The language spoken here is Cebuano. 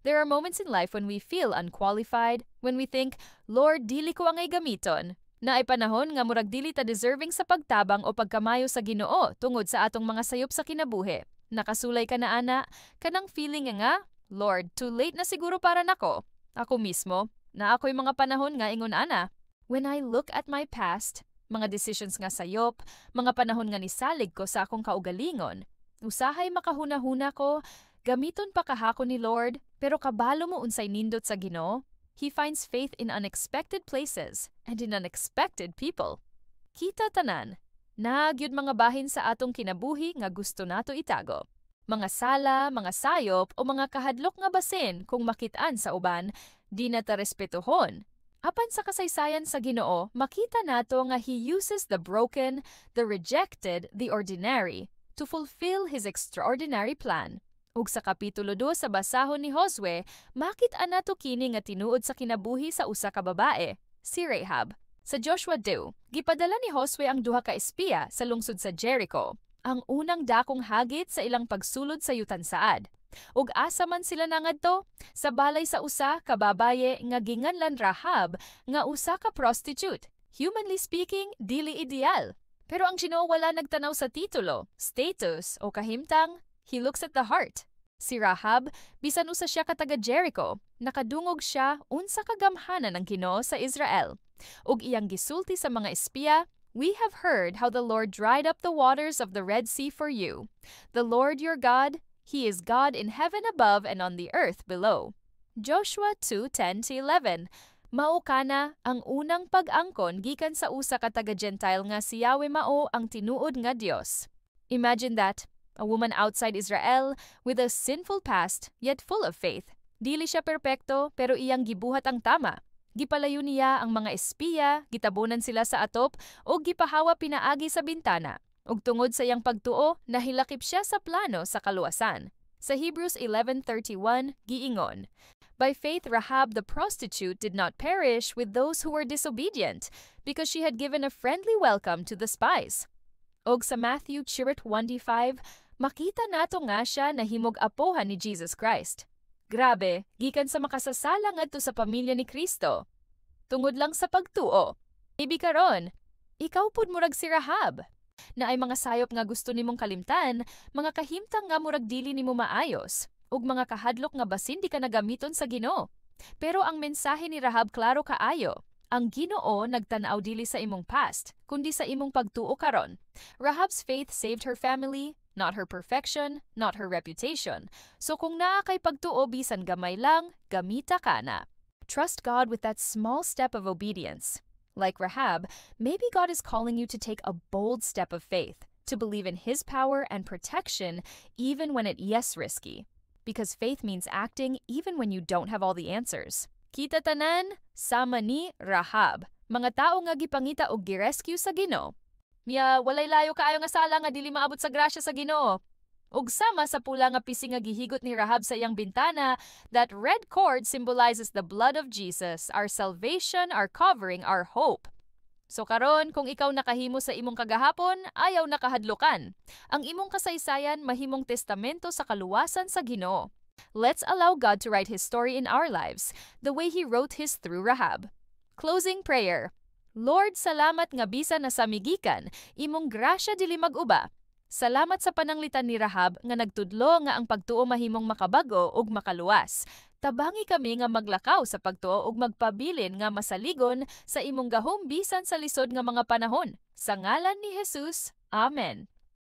There are moments in life when we feel unqualified, when we think, "Lord, dili ko angay gamiton." Naay panahon nga murag dili ta deserving sa pagtabang o pagkamayo sa Ginoo tungod sa atong mga sayop sa kinabuhi. Nakasulay ka na ana, kanang feeling nga, "Lord, too late na siguro para nako." Ako mismo, naa ko'y mga panahon nga ingon ana. When I look at my past, mga decisions nga sayop, mga panahon nga nisalig ko sa akong kaugalingon, usahay makahuna-huna ko, "Gamiton pa kaha ko ni Lord?" Pero kabalo mo unsay nindot sa Ginoo? He finds faith in unexpected places and in unexpected people. Kita tanan, naa gyud mga bahin sa atong kinabuhi nga gusto nato itago. Mga sala, mga sayop o mga kahadlok nga basin kung makitaan sa uban, di na ta respetuhon. Apan sa kasaysayan sa Ginoo, makita nato nga He uses the broken, the rejected, the ordinary to fulfill His extraordinary plan. Ug sa kapitulo 2 sa basahon ni Josue, makita nato kini nga tinuod sa kinabuhi sa usa ka babae, si Rahab. Sa Joshua 2, gipadala ni Josue ang duha ka espiya sa lungsod sa Jericho, ang unang dakong hagit sa ilang pagsulod sa yutan saad. Ug asa man sila nangadto? Sa balay sa usa ka babaye nga ginganlan Rahab, nga usa ka prostitute. Humanly speaking, dili ideal. Pero ang Ginoo wala nagtanaw sa titulo, status o kahimtang. He looks at the heart. Si Rahab, bisan usa siya ka taga Jericho, nakadungog siya unsa kagamhanan ang Ginoo sa Israel. Ug iyang gisulti sa mga espiya, "We have heard how the Lord dried up the waters of the Red Sea for you. The Lord your God, He is God in heaven above and on the earth below." Joshua 2:10-11. Mao kana ang unang pag-angkon gikan sa usa ka taga Gentile nga si Yahweh mao ang tinuod nga Dios. Imagine that, a woman outside Israel with a sinful past yet full of faith. Dili siya perpekto, pero iyang gibuhat ang tama. Gipalayo niya ang mga espiya, gitabonan sila sa atop o gipahawa pinaagi sa bintana. Ug tungod sa iyang pagtuo, nahilakip siya sa plano sa kaluwasan. Sa Hebrews 11:31, giingon, "By faith Rahab the prostitute did not perish with those who were disobedient, because she had given a friendly welcome to the spies." Og sa Matthew 25, makita nato nga siya nahimog apohan ni Jesus Christ. Grabe, gikan sa makasasala ngadto sa pamilya ni Kristo. Tungod lang sa pagtuo. Maybe karon, ikaw pud murag si Rahab. Naay mga sayop nga gusto nimong kalimtan, mga kahimtang nga murag dili nimo maayos, ug mga kahadlok nga basin di ka na gamiton sa Ginoo. Pero ang mensahe ni Rahab klaro kaayo. Ang Ginoo nagtan-aw dili sa imong past, kundi sa imong pagtuo karon. Rahab's faith saved her family, not her perfection, not her reputation. So kung naa kay pagtuo bisan gamay lang, gamita ka na. Trust God with that small step of obedience. Like Rahab, maybe God is calling you to take a bold step of faith, to believe in His power and protection even when it is risky. Because faith means acting even when you don't have all the answers. Kita tanan, sama ni Rahab, mga tao nga gipangita og girescue sa Ginoo. Nya walay layo kaayo nga sala nga dili maabot sa grasya sa Ginoo. Ug sama sa pula nga pising nga gihigot ni Rahab sa iyang bintana, that red cord symbolizes the blood of Jesus, our salvation, our covering, our hope. So karon, kung ikaw nakahimo sa imong kagahapon, ayaw na kahadlukan. Ang imong kasaysayan mahimong testamento sa kaluwasan sa Ginoo. Let's allow God to write His story in our lives, the way He wrote His through Rahab. Closing prayer. Lord, salamat nga bisan asa mi gikan, imong grasya dili mag-uba. Salamat sa pananglitan ni Rahab nga nagtudlo nga ang pagtuo mahimong makabag-o ug makaluwas. Tabangi kami nga maglakaw sa pagtuo ug magpabilin nga masaligon sa imong gahom bisan sa lisod nga mga panahon. Sa ngalan ni Jesus. Amen.